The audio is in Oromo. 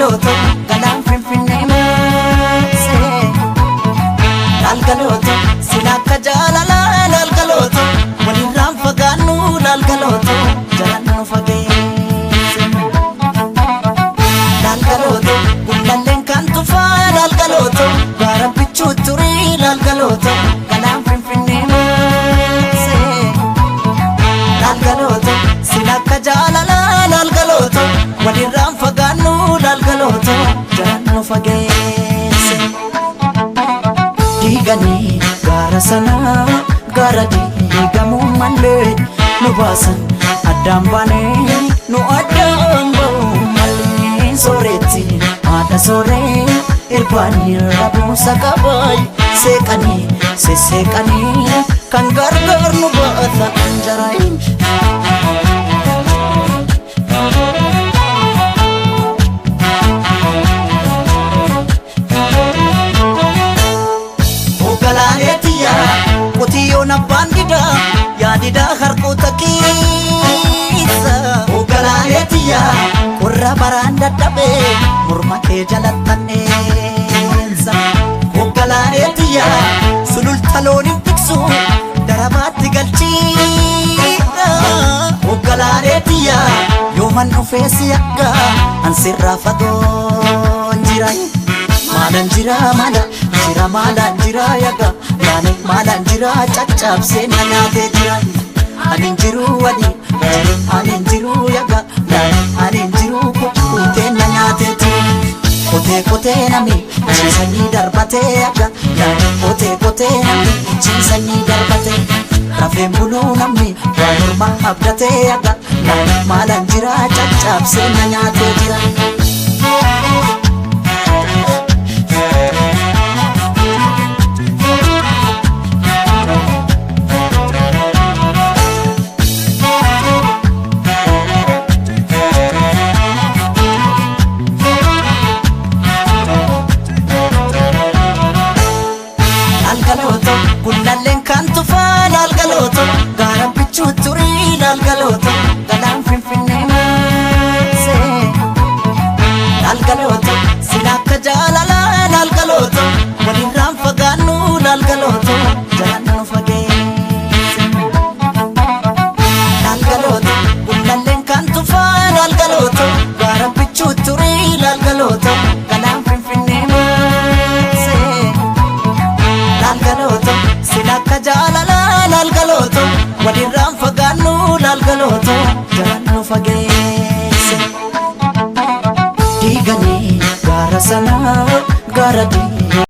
Laalgalooto galaan Finfinnee maasee. Laalgalooto sila akka jaalalaa laalgalooto walirraan fagaannu laalgalooto jalaan nu fageesse. Laalgalooto gullalleen kan tufaa laalgalooto gaara bichuu turii laalgalooto galaan Finfinnee maasee. Laalgalooto sila akka jaalalaa laalgalooto walirraan fagaannu laalgalooto jalaan nu fageesse. Diiganii gaara sanaa gaara diigamuu malee nu baasan addaan baanee nu addaan ba'uu malee sooretti haadha sooree irbaanii rabuusa qabaay seeqanii sesseeqanii kan gargaar nu baata anjaraayin. Hoogganaalee qotiyyoon abbaan didaa yaadidaa harkoota keessa. Hoogganaalee qorra baraan dadhabee morma kee jalattanneessa. Hoogganaalee sululta looniin tiksu darabaatti galchiidha. Hoogganaalee yooman dhufee si akka ansirraa fagoon jira. Maalaan jira maala jira maalaan jira yaga yaani maalaan jira caccabsee na nyaatee jira. Ani hin jiru wali ani hin jiru yaga yaani ani hin jiru kukkutee na nyaatee jira. Qotee qotee namni ciisanii darbatee yaga yaani qotee qotee namni ciisanii darbatee. Rafeen buluu namni waan morma abdatee yaga yaani maalaan jira caccabsee na nyaatee jira. Laalgalooto gullalleen kan tufaa laalgalooto gaara bichuu turii laalgalooto galaan Finfinnee maasee. Laalgalooto sila akka jaalalaa laalgalooto walirraan fagaannu laalgalooto jalaan nu fageesse. Laalgalooto gullalleen kan tufaa laalgalooto gaara bichuu turii laalgalooto galaan Finfinnee maasee. Laalgalooto sila akka jaalalaa laalgalooto walirraa.